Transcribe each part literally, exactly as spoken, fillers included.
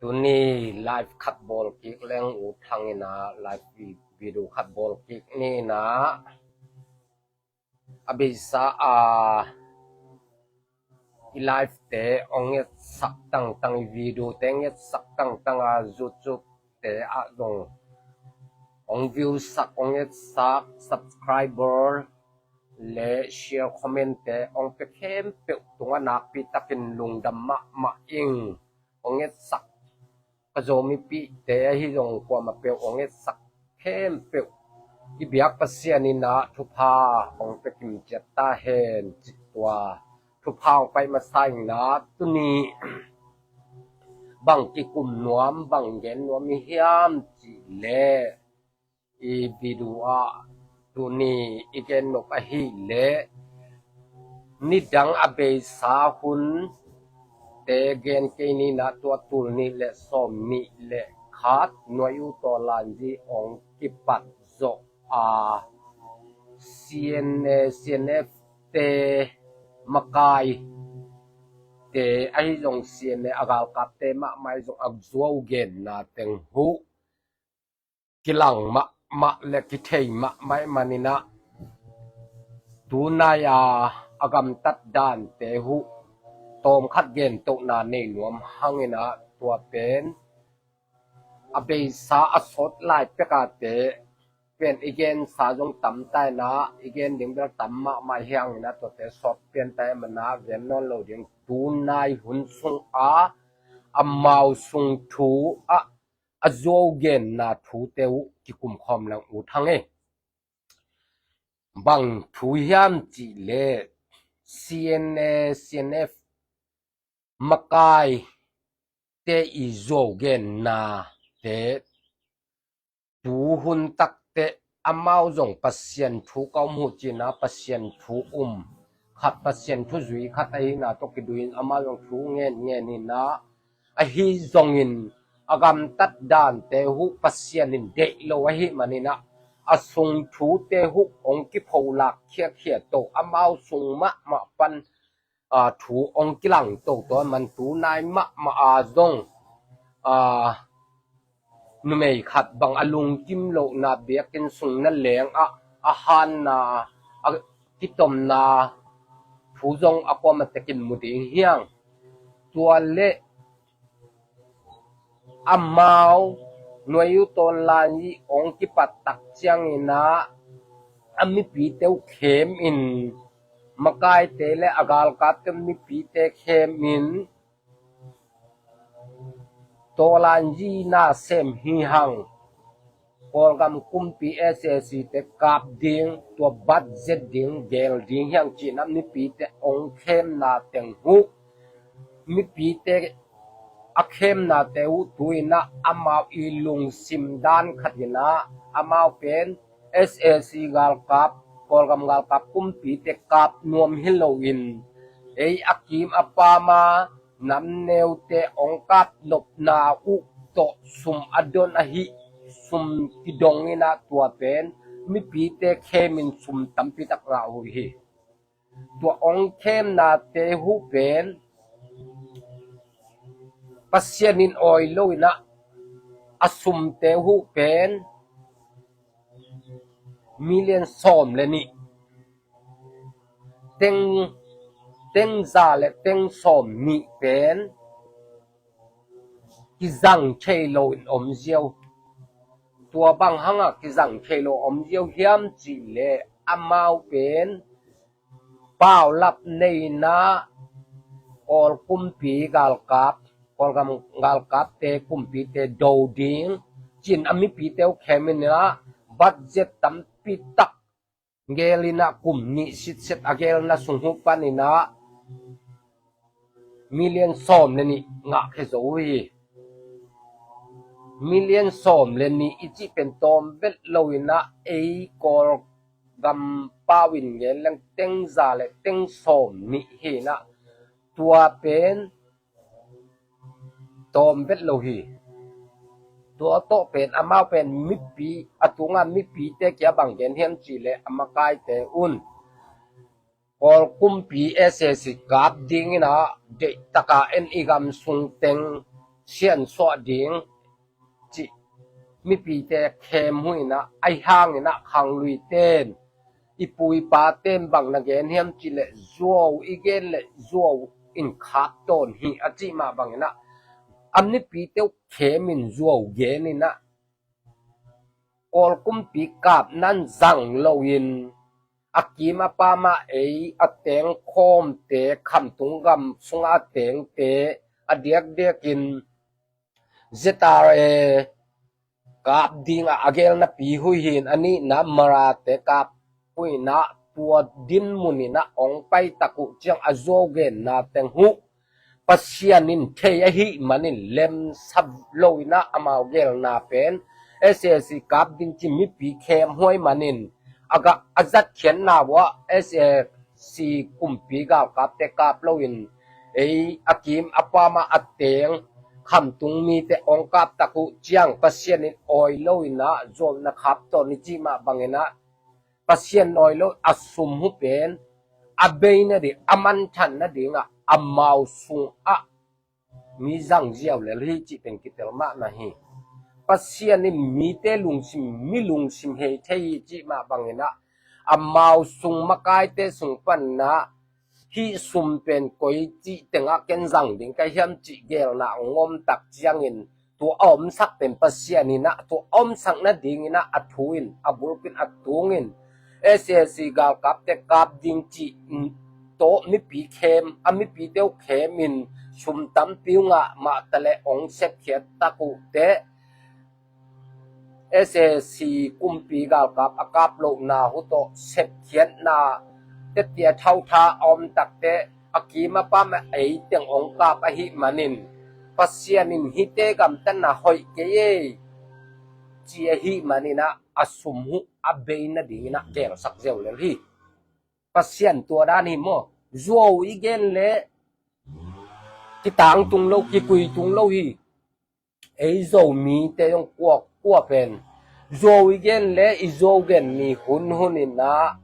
Tuni live khat bawl kik leng, U Thang in ah live vi-, video khat bawl kik ni in ah, a beisa a i live te hong etsak tangtang, i video te hong etsak tangtang a, YouTube te ah zong hong view sak, hong etsak, subscriber le share, comment te hong pia khempeuh tungah nakpi takin lungdam mahmah ing. Hong etsak ka Zomipihte ahi zong kuamah peuh hong etsak khempeuh i biak Pasian in ah thupha hong pia kim ciat ta hen, cih tua thupha hong pai masa in ah, tuni bang kikum nuam, bang gen nuam i hiam cih leh, i video ah tuni i gen nop ahih leh, nidang a beisa hun te gen kei ni in ah, tua tul nih le sawm nih le khat Nuai U Taw Lan Zi hong kipat zawh a, C N A, C N F te makai te ahi zong, C N A a galkapte mahmah ahi zong a zuau genna teng huh kilang mahmah le kithei mahmah ahih manin ah, tunai a a gamtat dante huh tawmkhat gentohna nei nuam hang in ah, tua pen a beisa a sawt lai pek a te pen i gensa zong tam ta in ah, i gen ding bel tam mahmah hi hang in ah, tuate sawt pian ta ahih manin ah gen nawn lo ding. Tunai hun sung a amau sung thu ah a zuau genna thute uh kikum khawm leng, U Thang e. Bang thu hiam cih leh, C N A, C N F makai te i zuau genna te, tu hun tak te amau zong Pasian thu ka um uh ci-in ah, Pasian thu um khat, Pasian thu zui khat ahihna tawh kidui in amau zong thu ngen ngen in ah, ahi zongin a gamtat dante huh Pasian in deih lo ahih manin ah, a sung thute huh hong kipholak khiakhia to, amau sung mahmah pan, aa, thu hong kilang toto ahih man, tunai mahmah a zong, aa, numei khat bang a lungkim lohna, biakinn sung na leng ah a hanna, a kitomna thu zong a kuamah tekin mu ding hi hang. Tua leh amau Nuai U Taw Lan Zi hong kipat tak ciangin ah, a mipite uh khem in, makaite le a galkapte mipite khem in, Taw Lan Zi nasem hi hang, Kawlgam kumpi S A C te kap ding, tua budget ding, gel ding hi hang ci-in ah mipite hong khemna teng huh, mipite a khemnate uh tu-in ah amau i lungsim dan khat in ah, amau pen S A C galkap, Kawlgam galkap kumpite kap nuam hi loin, ei a kim a pam a namneute hong kap nopna uh tawh sum a don ahi, sum kidong in ah, tua pen mipite khem in sum tampi tak ngah uh hi. Tua hong khemnate huh pen Pasian in awi lo in ah, a sumte huh pen million sawm le nih, teng, teng za le teng sawm nih pen kizang thei lo in om ziau. Tua bang hang a kizang thei lo om ziau hiam cih leh, amau pen paulap nei in ah, Kawl kumpi galkap, Kawlgam galkapte kumpite do ding ci-in a mipite uh khem in ah, budget tampi tak gel in ah, kum nih sitset a gelna sung huh pan in ah, million sawm le nih ngah khia zo uh hi. Million sawm le nih i cih pen tawm vet lo in ah, ei Kawlgam pau in gen leng teng za le teng sawm nih hi in ah, tua pen tawm vet lo hi. Tua tawh pen amau pen mipi, a tunga mipite kiang bang gen hiam cih leh, a makaite un Kawl kumpi S A C kap ding in ah, deih tak a en i gam sung teng siansuah ding cih mipite khem huinah, ahi hanginah khangluiten i pu i paten bang na gen hiam cihleh zuau i gen le zuau in khap tawn hi a cih mah banginah a mipite uh khemin zuau geninah Kawlkumpi kap nan zang loin a kim a pamah ei a teng khawmte, khamtung gam sungah a tengte a diakdiakin Z R A kap dingah a gelnapi huihin a nihna Marate kap huinah tua dinmuninah ong paitak uh ciang a zuau genna teng huh Pasian in thei ahih manin lemsa loinah amau gelna pen S A C kap ding ci mipi khem huai manin a zatkhiatna uah S A C kumpi galkapte kap loin ei a kim a pamah a teng khamtung mite ong kaptak uh ciang Pasian in awi loinah zuau na khap tawn i cih mah banginah Pasian awi lo a sum huh pen a bei nading a manthan nadingah amau sungah mi zang ziau lel hi cih pen kitel mahmah hi. Pasian in mite lungsim mi lungsim hei thei hi cih mah banginah amau sung makaite sung panna hih sum pen koi cih tengah ken zang ding ka hiam cih gelna ong om tak ciangin tua a omsak pen Pasian inah tua a omsak nadinginah a thu in a bulpin a tungin S A C galkapte kap ding cih tawh mipi khem a mipite uh khemin sum tampi uh ngah mahtaleh ong sepkhiat tak uh teh S A C kumpi galkap a kap lohna huh tawh sepkhiatna tetia thautha a om takteh a kim a pamah ei teng ong kap ahih manin Pasian in hihte gamtatna hoih kei ei ci ahih maninah a sum huh a bei nadinginah gelsak ziau lel hi. Pasian tua dan hi maw? Zuau i gen le kitangtung lo, kikuitung lo hi. Ei Zomite zong kuakua pen zuau i gen le i zuau gen ni hunhuninah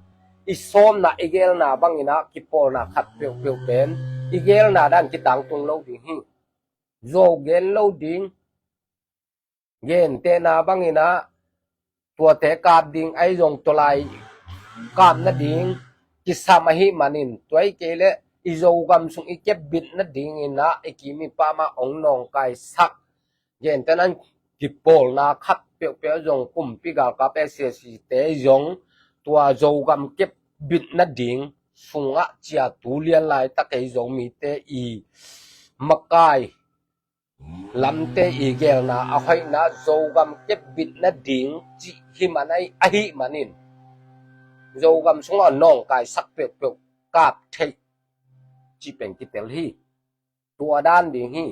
i sawmna i gelna banginah kipawlna khat peuhpeuh pen i gelna dan kitangtung lo ding hi. Zuau gen lo ding, gentehna banginah tuate kap ding ahi zong tawlai kap nading kisam ahih manin tua i kei le i Zogam sung i kepbit nadinginah i kim i pamah ong nawngkaisak gentehna kipawlna khat peuhpeuh zong kumpi galkap S A C te zong tua Zogam kepbit nading sungah cia tu lian laitak ei Zomite i makai lamte i gelna a hoihna Zogam kepbit nading cih hi man ahi, ahih manin Zogam sungah nawngkaisak peuhpeuh kap theih cih pen kitel hi. Tua dan ding hi.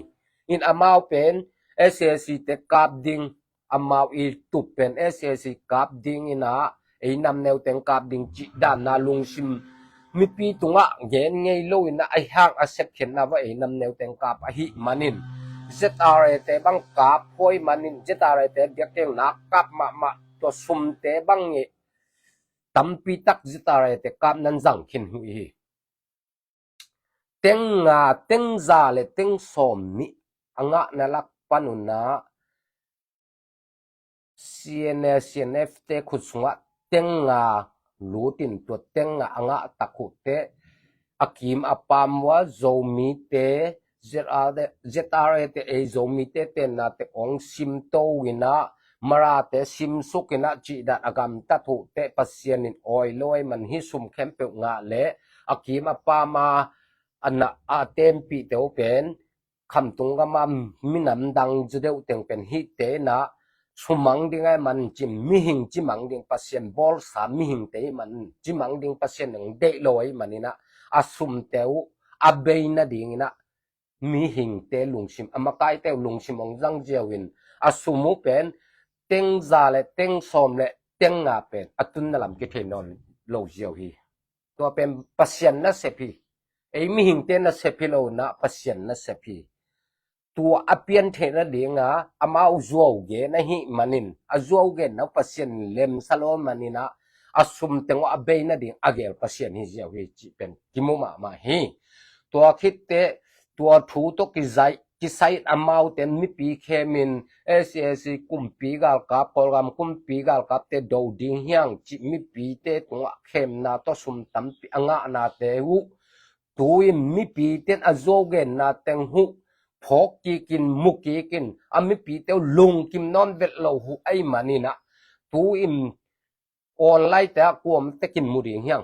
In amau pen S A C te kap ding, amau i tup pen S A C kap dinginah ei namneu teng kap ding cih danna lungsim mipi tungah gen ngei loinah ahi hang a sepkhiatna uah ei namneu teng kap ahih manin Z R A te bang kap huai manin Z R A te biakkelna kap mahmah tua sumte bang i tampi tak Z R A te kap nan zang khin uh hi. Teng nga, teng za le teng sawm nih a ngahna lak panunah C N A, C N F te khut sungah teng nga lutin tua teng nga a ngah tak uh teh a kim a pam uh a Zomite Z R A te, Z R A te ei Zomite tenna te ong simto inah Marate simsuk inah cihdan a gamtat uh teh Pasian in awi lo ahi man hi. Sum khempeuh ngah le a kim a pam a a na a tempihte uh pen khamtung gama minam dang zu deuh teng pen hihte inah sumang ding ahi man cim mihing cimang ding Pasian bawlsa mihingte ih man cimang ding Pasian ding deih lo ahi maninah a sumte uh a bei nadinginah mihingte lungsim a makaite uh lungsim ong zang ziau in a sum uh pen teng za le teng sawm le teng nga pen a tunna lam kithei nawn lo ziau hi. Tua pen Pasian nasep hi. Ei mihingte nasep hi lo inah Pasian nasep hi. Tua a pian theih nadinga amau zuau gen ahih manin a zuau genna uh Pasian lemsa lo maninah a sum teng uh a bei nading a gel Pasian hi ziau hi cih pen kimu mahmah hi. Tua khitteh tua thu tawh kizaih kisai in amaute mipi khemin A C A C kumpi galkap, Kawlgam kumpi galkapte do ding hiang cih mipite tungah khemna tawh sum tampi a ngahnate uh tu-in mipite in a zuau genna teng uh phawk kikin, mu kikin, a mipite uh lungkim nawn vet lo uh ahih manin ah tu-in online te ah kuamah tekin mu ding hiang.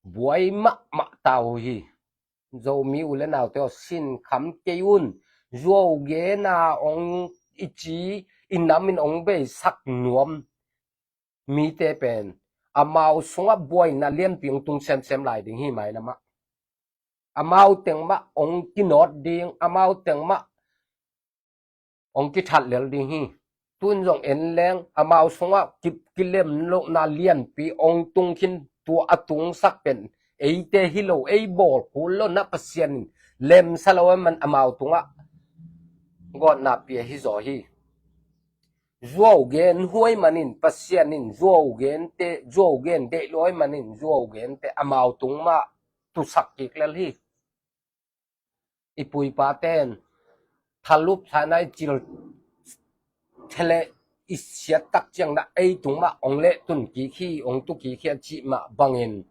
Buai mahmah ta uh hi. Zomi u le naute aw, sinkham kei un. Zuau gena ong i ci, i nam in ong beisak nuam mite pen amau sungah buaina lianpi ong tung semsem lai ding hi mailamah. Amau teng mah ong kinawt ding, amau teng mah ong kithat lel ding hi. Tun zong en leng amau sungah ki, kilem lohna lianpi ong tung khin, tua a tungsak pen eite hi lo, ei bawl kul lo na Pasian in lemsa lo ahih man amau tungah gawtna pia hi zaw hi. Zuau gen huai manin Pasian in zuau gente, zuau gen deih lo ahih manin zuau gente amau tung mah tusak kik lel hi. I puipaten thalup thaina i cil thele i siat tak ciang na ei tung mah ong leh tun kik hi, ong tu kik hi a cih mah bangin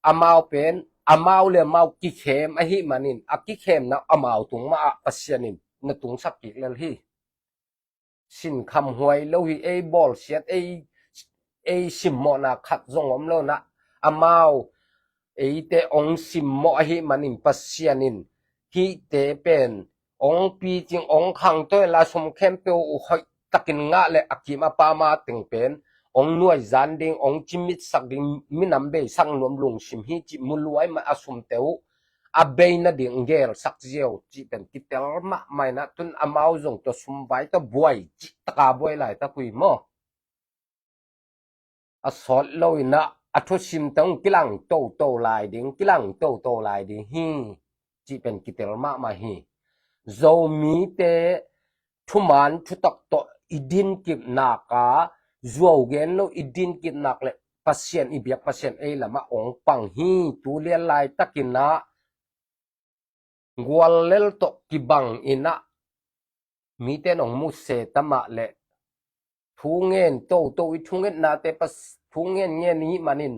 amau pen amau le amau kikhem ahih manin a kikhemna amau tung mah ah Pasian in na tungsak kik lel hi. Sinkhamhuai lo hi, ei bawlsiat, ei, ei simmawhna khat zong om lo na, amau eite ong simmawh ahih manin Pasian in hihte pen ong picing, ong khangto inla sum khempeuh uh hoih takin ngah le a kim a pama teng pen ong nuaizan ding, ong cimitsak ding, minam beisak nuam lungsim hi cih mu luai mah a sumte uh a bei nading gelsak ziau cih pen kitel mahmah inah, tun amau zong tua sumvai tawh buai cih taka buai laitak uh hi maw? A sawt lo inah a thusim tawh kilang toto lai ding, kilang toto lai ding hi cih pen kitel mahmah hi. Zomite thuman thutak tawh i dinkip nak a, zuau gen lo i dinkip nak le Pasian i biak Pasian ei lamah ong pang hi. Tu lian laitakin ah guallel tawh kibang inah mite in ong mu se tamah le thu ngen toto i thungetnate pas, thu ngen ngen i hih manin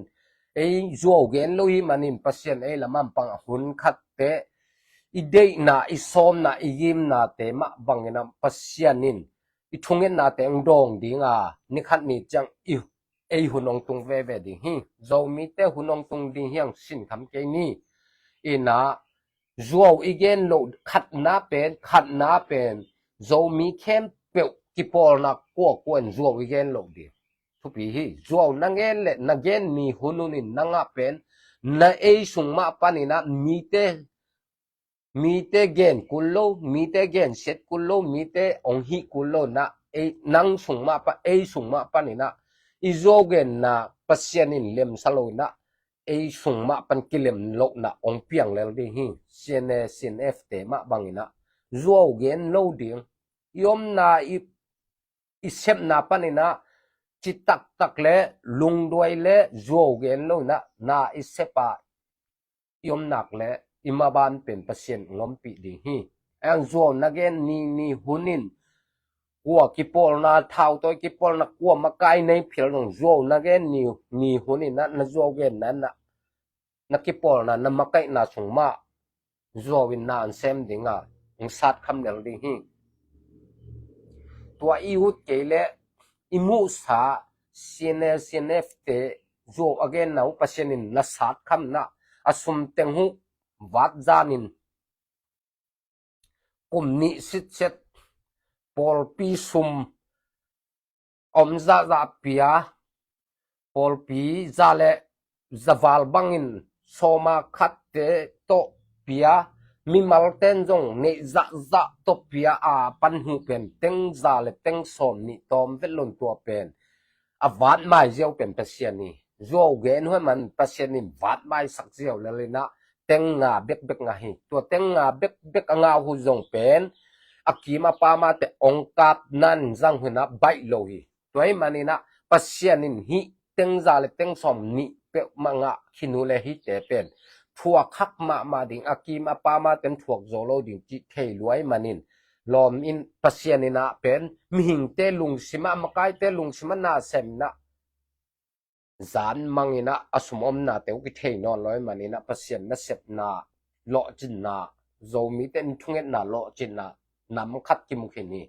ei zuau gen lo i hih manin Pasian ei lamah pang a hun khatte i deihna, i sawmna, i gimnate mah bangin ah Pasian in i thungetnate ong dawng ding a, ni khat ni ciang i ei hun ong tung veve ding hi. Zomite hun ong tung ding hiang, sinkam kei ni. Inah zuau i gen loh khatna pen, khatna pen Zomi khempeuh kipawlna kuakua in zuau i gen loh ding thupi hi. Zuau na gen le na gen ni hun hun in na ngah pen na ei sung mah panin ah mite mite gen kul lo, mite gen siat kul lo, mite ong hih kul lo na, ei, nang sung mah pan, ei sung mah panin ah i zuau genna Pasian in lemsa lo inah ei sung mah pan kilem lohna ong piang lel ding hi. C N A, C N F te mah bangin ah zuau gen lo ding, i omna i i sepna panin ah citaktak le lungduai le zuau gen lo inah na i sep a i om nak le i maban pen Pasian ong ompih ding hi. Eng zuau na gen ni ni hun in kua kipawlna, thautawi kipawlna, kua makai nei phial zong zuau na gen ni ni hun in ah na zuau genna na na kipawlna, na makaihna sung mah zuau in na an sem ding a, ong satkham lel ding hi. Tua i ut kei le i muhsa C N L, C N F te zuau a genna uh Pasian in na satkham na, a sum teng uh vat zan in kum nih sitset pawlpi sum om zahzah pia, pawlpi za le za val bangin sawma khatte tawh pia, mimal ten zong neih zahzah tawh pia a pan uh pen teng za le teng sawm nih tawm vet lon tua pen a vat mai ziau pen Pasian hi. Zuau gen uh ahih man Pasian in vat maisak ziau lel inah teng nga bekbek ngah hi. Tua teng nga bekbek a ngah uh zong pen a kim a pamate ong kap nan zang uh inah baih lo hi. Tua ahih man inah Pasian in hih teng za le teng sawm nih peuhmah ngah khin uh le hihte pen thuak hak mahmah ding, a kim a pam a ten thuak zo lo ding cih thei luai manin, lawm in Pasian in ah pen mihingte lungsim ah, makaite lungsim ah nasem in ah zan mang in ah a sum omnate uh kithei nawn lo ahih manin ah Pasian nasepna, lawhcinna, Zomite in thungetna lawhcinna nam khat kimu khin hi.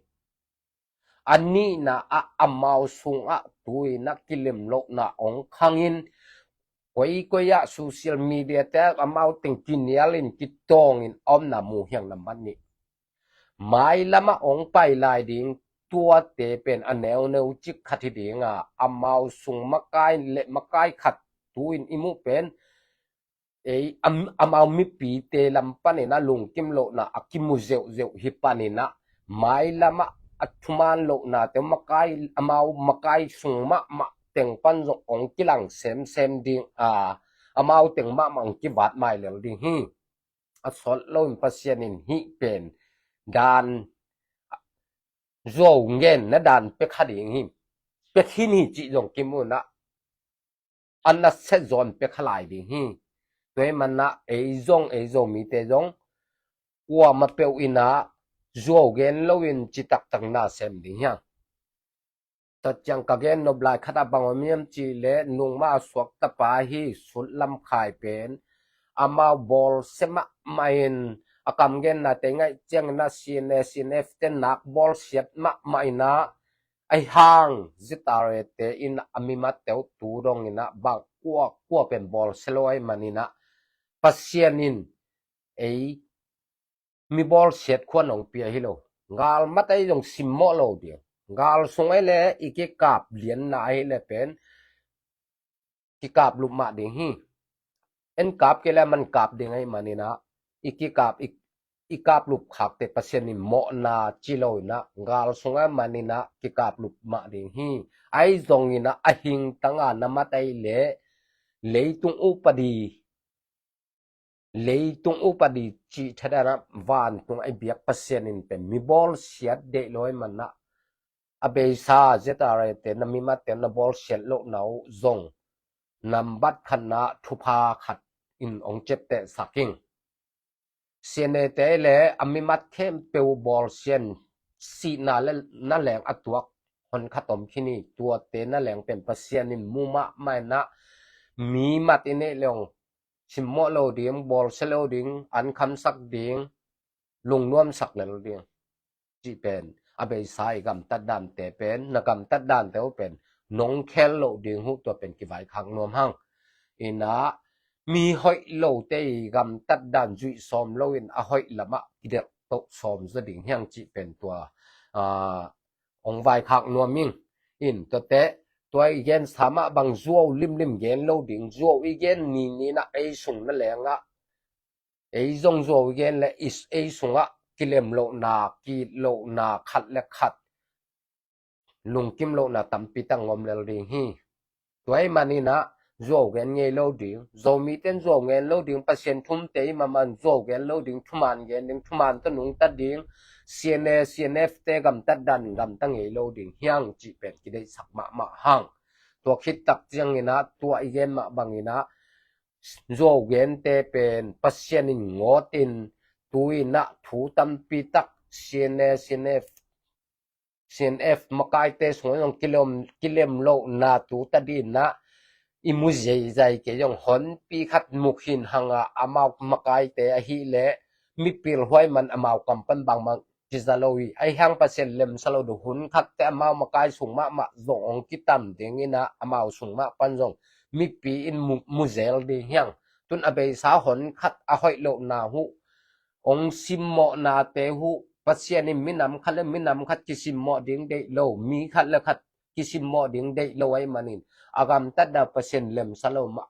A nihna ah amau sungah tu-in ah kilemlohna hong khangin, koikoi ah social media te ah amau teng kinialin kitawngin a omna mu hi hang. Nambat nih, mailam ah hong pai lai ding tuate pen a neuneu cik khat hi ding a, amau sung makai le makai khat tu-in i muh pen ei, am-, amau mipite lam panin ah lungkim lohna a kimu zeuhzeuh hi panin ah, mailam ah a thuman lohnate makai, amau makai sung mahmah teng pan zong hong kilang semsem ding a, amau teng mahmah hong kivat mai lel ding hi. A sawt loin Pasian in hih pen dan, zuau ngen na dan pia kha ding hi. Pia khin hi cih zong kimu in ah a nasia zawn pia kha lai ding hi. Tua ahih manin ah ei zong, ei Zomite zong kuamah peuh in ah zuau gen loin citaktak nasem ding hi hang. Tua ciang ka gen nop lai khat ah bang om hiam cih leh, nungmah a suak tapa hi Sut Lam Khai pen amau bawlsia mahmah in, a kam gennate i ngaih ciangin ah C N A, C N F te nak bawlsiat mahmah in ah, ahih hang Z R A te in a mimatte uh tu dongin ah bang kua kua pen bawlsia lo ahih manin ah, Pasian in ei mi bawlsiat khuan hong pia hi lo. Galmat ahi zong simmawh lo ding. Gal sung ahi leh i kikap lianna ahi leh pen kikaplup mah ding hi. En kap kei leh a man kap ding ahih manin ah, i kikap, i, i kaplup khakte Pasian in mawhna ci lo in ah, gal sung ahih manin ah kikaplup mah ding hi. Ahi zongin ah a hingtang a na mat ahi leh leitung upadi, leitung upadi cih thadah in ah vantung a i biak Pasian in pen mi bawlsiat deih lo ahih manin ah, a beisa Z R A te na mimatte na bawlsiat lohna uh zong nambat khatna thupha khat in hong ciaptehsak ing. C N A te le a mimat khempeuh bawlsiat in sihna le na leng a tuak hon khat om khin hi. Tuate na leng pen Pasian in mu mahmah in ah, mimat i neih leh hong simmawh lo ding, bawlsia lo ding, an khamsak ding, lungnuamsak lel ding cih pen a beisa i gamtat dante pen, na gamtat dante uh pen nong khel loh ding uh, tua pen kivaikhak nuam hang. In ah mi hoih lote i gamtat dan zuih sawm loin a hoih lamah kidelh toh sawm zaw ding hi hang cih pen tua, ah, hong vaikhak nuam ing. In tuate, tua i gensa mah bang zuau limlim gen lo ding, zuau i gen nini in ah ei sung na leng ah ei zong zuau i gen leh i, ei sungah kilemlohna, ki-it lohna, khat le khat lungkim lohna tampi tak hong om lel ding hi. Tua ahih manin ah zuau gen ngei lo ding, Zomite in zuau ngen lo ding, Pasian thumte i mahmah in zuau gen lo ding, thuman gen ding, thuman tawh nungta ding, C N A, C N F te gamtat dan gamta ngei lo ding hi hang cih pen kideihsak mahmah hang. Tua khit tak ciangin ah tua i gen mah bangin ah zuau gente pen Pasian in ngawt in, tu-in ah thu tampi tak C N A, C N F, C N F makaite sungah zong kilem, kilemlohna tu ta dingin ah i mu zeizai kei zong honpi khat mu khin hang a, amau makaite ahih leh mipil huai man amau kam pan bangmah kiza lo hi. Ahih hang Pasian lemsa lo ding, hun khatte amau makai sung mahmah zong hong kitam dingin ah amau sung mah pan zong mipi in mu, mu zel ding hi hang. Tun a beisa hon khat a hoih lohna uh hong simmawhnate uh Pasian in minam khat le minam khat kisimmawh ding deih lo, mi khat le khat kisimmawh ding deih lo ahih manin a gamtat dan Pasian lemsa lo mah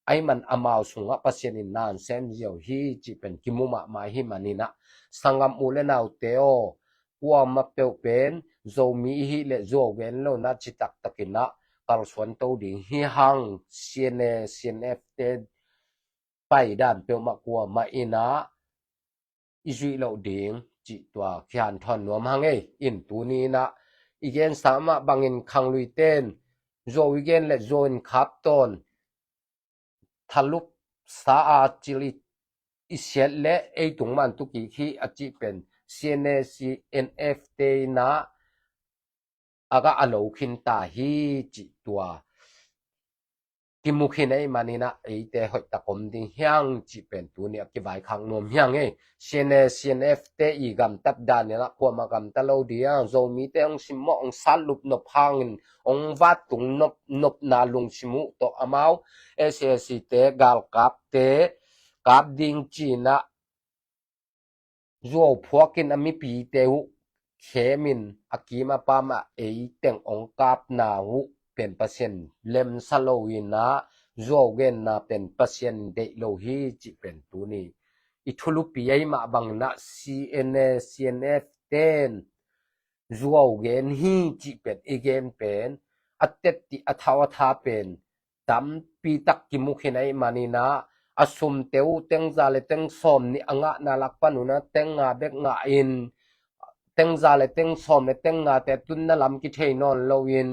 ahih man amau sungah Pasian in na sem ziau hi cih pen kimu mahmah ahih manin ah, sanggam u le naute aw, kuamah peuh pen Zomi i hih leh zuau gen lo in ah citaktakin ah kalsuan to ding hi hang. C N A, C N F te paidan peuhmah kuamah in ah i zuih loh ding cih tua kihanthawn nuam hang ei. In tuni in ah i gensa mah bangin khangluite in zuau i gen leh zuau in khap tawn, thalup sa a cil i, i siat le ei tung man tu kik hi a cih pen C N A, C N F te in ah a gah a lo khin ta hi cih tua kimu khin ei manin ah eite hoih tak om ding hiang cih pen tuni a kivaikhak nuam hiang ei. C N A, C N F te i gamtat dan in ah kuamah gamta lo ding hiang. Zomite hong simmawh, hong satlup nop hangin hong vattung nop, nopna lungsim uh tawh amau S A C te galkapte kap ding ci-in ah zuau phuakin a mipite uh khemin a kim a pam ah ei teng hong kapna uh pen Pasian lemsa lo in ah zuau genna pen Pasian deih lo hi cih pen tuni i thulupi ei mah bangin ah C N A, C N F ten zuau gen hi cih pen i gen pen a tetti a thau a tha pen tampi tak kimu khin ei manin ah a sumte uh tengza le tengsawm nih a ngahna lak pan un ah tengnga bek ngah in tengza le tengsawm le tengnga te tunna lam kithei nawn lo in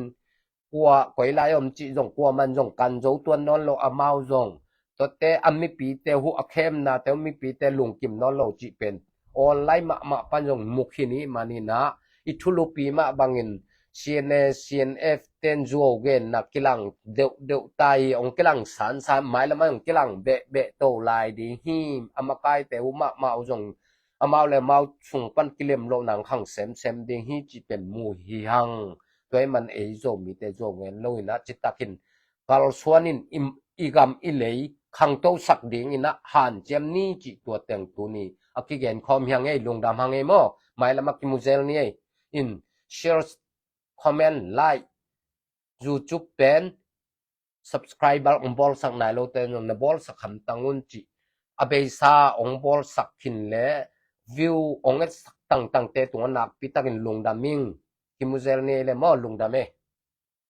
kua koi lai om cih zong kua man zong kan zo tuan nawn lo amau zong tuate a mipite uh a khemnate uh mipite lungkim nawn lo cih pen online mahmah pan zong mu khin i manin ah i thulupi mah bangin C N A, C N F ten zuau genna kilang deuhdeuh ta hi. Hong kilang sansan, mailam ah hong kilang behbeh to lai ding hi. A makaite uh mahmah uh zong amau le amau sung pan kilem loh nang khang semsem ding hi cih pen mu hi hang. Tua ei man ei Zomite zuau gen lo in ah citakin kalsuan in i, i gam i lei khangtosak ding in ah hanciam ni cih tua teng tuni a kigen khawm hiang ei. Lungdam hang ei maw. Mailam ah kimu zel ni ei. In share, comment, like, YouTube pen subscriber hong bawlsak nai lote zong na bawlsak hamtang un cih a beisa hong bawlsak khin le view hong etsak tangtangte tungah nakpi takin lungdam ing. Kimu zel ni ei le maw. Lungdam ei.